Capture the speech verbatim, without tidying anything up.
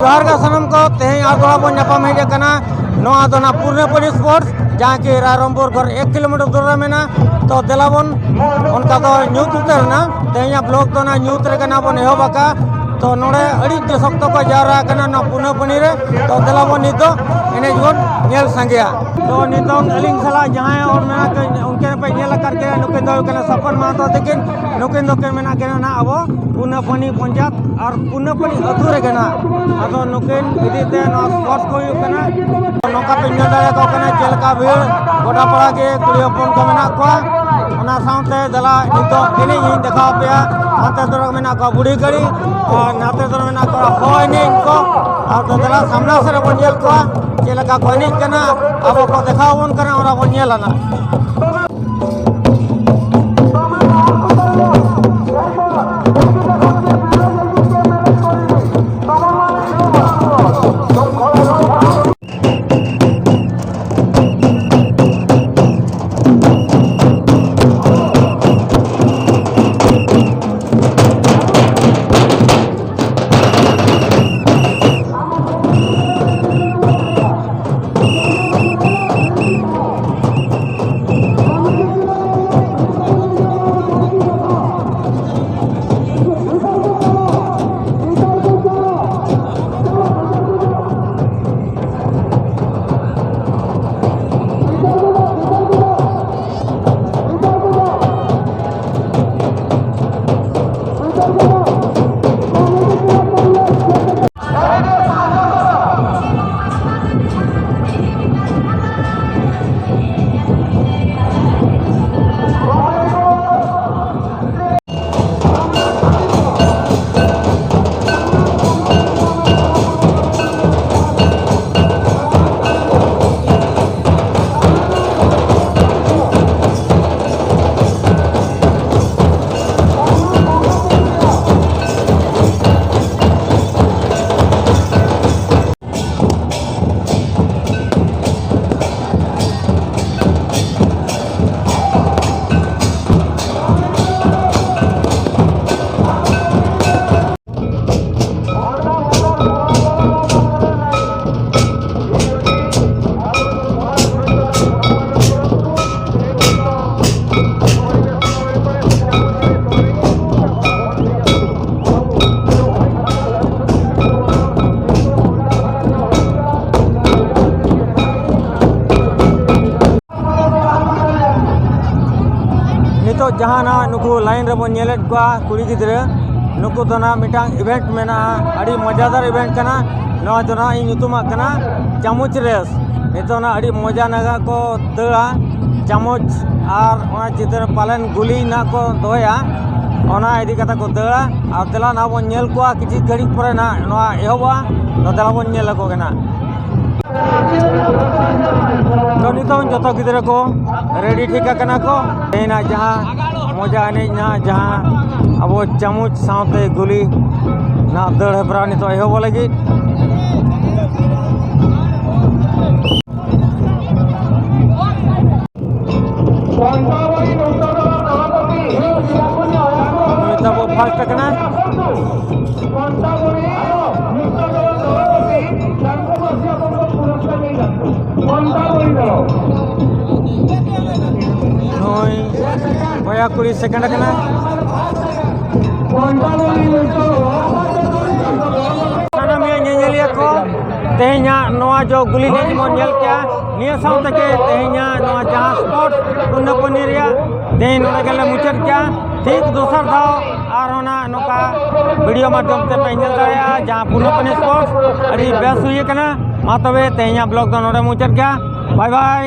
ᱡᱚᱦᱟᱨ ᱜᱮ ᱥᱟᱱᱟᱢ ᱠᱚ, ᱛᱮᱦᱮᱧ ᱟᱨ ᱫᱚᱦᱲᱟ ᱵᱚᱱ ᱧᱟᱯᱟᱢ ᱦᱮᱡ ᱟᱠᱟᱱᱟ᱾ ᱱᱚᱣᱟ ᱫᱚ ᱱᱟ ᱯᱩᱨᱱᱟᱯᱟᱱᱤ ᱥᱯᱳᱨᱴᱥ, ᱡᱟᱦᱟᱸ ᱠᱤ ᱨᱟᱭᱨᱚᱝᱯᱩᱨ ᱠᱷᱚᱱ ᱮᱠ ᱠᱤᱞᱳᱢᱤᱴᱟᱨ ᱫᱩᱨ ᱨᱮ ᱢᱮᱱᱟᱜᱼᱟ᱾ ᱛᱚ ᱫᱮᱞᱟ ᱵᱚᱱ, ᱚᱱᱠᱟ ᱫᱚ ᱧᱩᱛ ᱩᱛᱟᱹᱨ ᱮᱱᱟ, ᱛᱮᱦᱮᱧᱟᱜ ᱵᱞᱚᱜ ᱫᱚ ᱱᱟ ᱧᱩᱛ ᱨᱮᱜᱮ ᱱᱟ ᱵᱚᱱ ᱮᱦᱚᱵ ᱟᱠᱟᱫᱼᱟ᱾ ᱛᱚ ᱱᱚᱰᱮ ᱟᱹᱰᱤ ᱡᱮ ᱥᱚᱠᱛᱚ ᱠᱚ ᱡᱟᱣᱨᱟ ᱟᱠᱟᱱᱟ ᱱᱚᱣᱟ ᱯᱩᱨᱱᱟᱯᱟᱱᱤ ᱨᱮ᱾ ᱛᱚ ᱫᱮᱞᱟ ᱵᱚᱱ ᱱᱤᱛ ᱫᱚ ᱮᱱᱮᱡ ᱵᱚᱱ ᱧᱮᱞ ᱥᱟᱸᱜᱮᱭᱟ᱾ ᱛᱚ ᱱᱤᱛᱚᱝ ᱟᱹᱞᱤᱧ ᱥᱟᱞᱟᱜ ᱡᱟᱦᱟᱸᱭ ᱦᱚᱲ ᱢᱮᱱᱟᱜ ᱠᱤᱱ, ᱩᱱᱠᱤᱱ ᱯᱮ ᱧᱮᱞ ᱟᱠᱟᱫ ᱠᱤᱱᱟ, ᱱᱩᱠᱤᱱ ᱫᱚ ᱦᱩᱭᱩᱜ ᱠᱟᱱᱟ ᱥᱚᱯᱚᱱ ᱢᱟᱦᱟᱛᱚ ᱛᱟᱹᱠᱤᱱ᱾ ᱱᱩᱠᱤᱱ ᱫᱚᱠᱤᱱ ᱢᱮᱱᱟᱜ ᱠᱤᱱᱟ ᱱᱟᱜ ᱟᱵᱚ ᱯᱩᱨᱱᱟᱯᱟᱱᱤ ᱯᱚᱧᱪᱟᱭᱮᱛ ᱟᱨ ᱯᱩᱨᱱᱟᱯᱟᱱᱤ ᱟᱹᱛᱩ ᱨᱮᱜᱮ ᱱᱟᱜ᱾ ᱟᱫᱚ ᱱᱩᱠᱤᱱ ᱤᱫᱤ ᱛᱮ ᱱᱚᱣᱟ ᱥᱯᱳᱨᱴᱥ ᱠᱚ ᱦᱩᱭᱩᱜ ᱠᱟᱱᱟ᱾ ᱱᱚᱝᱠᱟ ᱯᱮ ᱧᱮᱞ ᱫᱟᱲᱮᱭᱟᱠᱚ ᱠᱟᱱᱟ ᱪᱮᱫ ᱞᱮᱠᱟ ᱵᱷᱤᱲ, ᱜᱚᱴᱟ ᱯᱟᱲᱟ ᱜᱮ ᱠᱩᱲᱤ ᱦᱚᱯᱚᱱ ᱠᱚ ᱢᱮᱱᱟᱜ ᱠᱚᱣᱟ᱾ ᱚᱱᱟ ᱥᱟᱶᱛᱮ ᱫᱮᱞᱟ ᱱᱤᱛᱚᱜ ᱮᱱᱮᱡ ᱤᱧ ᱫᱮᱠᱷᱟᱣ ᱟᱯᱮᱭᱟ᱾ ᱦᱟᱱᱛᱮ ᱫᱚ ᱢᱮᱱᱟᱜ ᱠᱚᱣᱟ ᱵᱩᱲᱦᱤ ᱜᱟᱹᱲᱤ, ᱟᱨ ᱱᱟᱛᱮ ᱫᱚ ᱢᱮᱱᱟᱜ ᱠᱚᱣᱟ ᱦᱚᱲ ᱮᱱᱮᱡ ᱠᱚ᱾ ᱟᱨ ᱫᱮᱞᱟ ᱥᱟᱢᱱᱟ ᱥᱮᱫ ᱨᱮᱵᱚᱱ ᱧᱮᱞ ᱠᱚᱣᱟ ᱪᱮᱫ ᱞᱮᱠᱟ ᱠᱚ ᱮᱱᱮᱡ ᱠᱟᱱᱟ, ᱟᱵᱚ ᱠᱚ ᱫᱮᱠᱷᱟᱣ ᱟᱵᱚᱱ ᱠᱟᱱᱟ, ᱚᱱᱟ ᱵᱚᱱ ᱧᱮᱞᱟ ᱱᱟᱜ᱾ ᱡᱟᱦᱟᱸ ᱱᱟᱦᱟᱜ ᱱᱩᱠᱩ ᱞᱟᱭᱤᱱ ᱨᱮᱵᱚᱱ ᱧᱮᱞᱮᱫ ᱠᱚᱣᱟ ᱠᱩᱲᱤ ᱜᱤᱫᱽᱨᱟᱹ, ᱱᱩᱠᱩ ᱫᱚ ᱱᱟᱦᱟᱜ ᱢᱤᱫᱴᱟᱝ ᱤᱵᱷᱮᱱᱴ ᱢᱮᱱᱟᱜᱼᱟ, ᱟᱹᱰᱤ ᱢᱚᱡᱟᱫᱟᱨ ᱤᱵᱷᱮᱱᱴ ᱠᱟᱱᱟ᱾ ᱱᱚᱣᱟ ᱫᱚ ᱱᱟᱦᱟᱜ ᱤᱧ ᱧᱩᱛᱩᱢᱟᱜ ᱠᱟᱱᱟ ᱪᱟᱢᱚᱪ ᱨᱮᱥ᱾ ᱱᱤᱛᱚᱜ ᱱᱟᱦᱟᱜ ᱟᱹᱰᱤ ᱢᱚᱡᱟ ᱱᱟᱦᱟᱜ ᱠᱚ ᱫᱟᱹᱲᱟ, ᱪᱟᱢᱚᱪ ᱟᱨ ᱚᱱᱟ ᱪᱮᱛᱟᱱ ᱨᱮ ᱯᱟᱞᱮᱱ ᱜᱩᱞᱤ ᱱᱟᱦᱟᱜ ᱠᱚ ᱫᱚᱦᱚᱭᱟ, ᱚᱱᱟ ᱤᱫᱤ ᱠᱟᱛᱮ ᱠᱚ ᱫᱟᱹᱲᱟ᱾ ᱟᱨ ᱫᱮᱞᱟ ᱱᱟᱦᱟᱜ ᱵᱚᱱ ᱧᱮᱞ ᱠᱚᱣᱟ ᱠᱤᱪᱷᱩ ᱜᱷᱟᱹᱲᱤᱡ ᱯᱚᱨᱮ ᱱᱟᱦᱟᱜ ᱱᱚᱣᱟ ᱮᱦᱚᱵᱚᱜᱼᱟ᱾ ᱛᱚ ᱫᱮᱞᱟ ᱵᱚᱱ ᱧᱮᱞ ᱟᱠᱚ ᱜᱮ ᱱᱟᱦᱟᱜ᱾ ᱛᱚ ᱱᱤᱛᱚᱝ ᱡᱚᱛᱚ ᱜᱤᱫᱽᱨᱟᱹ ᱠᱚ ᱨᱮᱰᱤ ᱴᱷᱤᱠ ᱟᱠᱟᱱᱟ ᱠᱚ᱾ ᱛᱮᱦᱮᱧᱟᱜ ᱡᱟᱦᱟᱸ ᱢᱚᱡᱟ ᱮᱱᱮᱡ ᱱᱟᱦᱟᱜ, ᱡᱟᱦᱟᱸ ᱟᱵᱚ ᱪᱟᱢᱚᱪ ᱥᱟᱶᱛᱮ ᱜᱩᱞᱤ ᱱᱟᱦᱟᱜ ᱫᱟᱹᱲ ᱦᱮᱯᱨᱟᱣ ᱱᱤᱛᱚᱜ ᱮᱦᱚᱵᱚᱜ ᱞᱟᱹᱜᱤᱫ᱾ ᱱᱤᱛᱚᱜ ᱵᱚ ᱯᱷᱟᱥᱴ ᱟᱠᱟᱱᱟ᱾ ᱱᱩᱭ ᱵᱚᱭᱦᱟ ᱠᱩᱲᱤ ᱥᱮᱠᱮᱱᱰ ᱟᱠᱟᱱᱟ᱾ ᱥᱟᱱᱟᱢᱤᱭᱟᱹ ᱧᱮᱧᱮᱞᱤᱭᱟᱹ ᱠᱚ, ᱛᱮᱦᱮᱧᱟᱜ ᱱᱚᱣᱟ ᱡᱚ ᱜᱩᱞᱤ ᱮᱱᱮᱡ ᱵᱚᱱ ᱧᱮᱞ ᱠᱮᱜᱼᱟ᱾ ᱱᱤᱭᱟᱹ ᱥᱟᱶ ᱛᱮᱜᱮ ᱛᱮᱦᱮᱧᱟᱜ ᱱᱚᱣᱟ ᱡᱟᱦᱟᱸ ᱥᱯᱳᱨᱴᱥ ᱯᱩᱱᱱᱟᱯᱚᱱᱤ ᱨᱮᱭᱟᱜ ᱛᱮᱦᱮᱧ ᱱᱚᱰᱮ ᱜᱮᱞᱮ ᱢᱩᱪᱟᱹᱫ ᱠᱮᱜᱼᱟ᱾ ᱴᱷᱤᱠ ᱫᱚᱥᱟᱨ ᱫᱷᱟᱣ ᱟᱨᱦᱚᱸ ᱱᱟᱜ ᱱᱚᱝᱠᱟ ᱵᱷᱤᱰᱤᱭᱳ ᱢᱟᱫᱽᱫᱷᱚᱢ ᱛᱮ ᱯᱮ ᱧᱮᱞ ᱫᱟᱲᱮᱭᱟᱜᱼᱟ, ᱡᱟᱦᱟᱸ ᱯᱩᱱᱱᱟᱯᱚᱱᱤ ᱥᱯᱳᱨᱴᱥ ᱟᱹᱰᱤ ᱵᱮᱥ ᱦᱩᱭ ᱟᱠᱟᱱᱟ᱾ ᱢᱟ ᱛᱚᱵᱮ ᱛᱮᱦᱮᱧᱟᱜ ᱵᱞᱚᱜ ᱫᱚ ᱱᱚᱰᱮ ᱢᱩᱪᱟᱹᱫ ᱠᱮᱜᱼᱟ᱾ ᱵᱟᱭ ᱵᱟᱭ᱾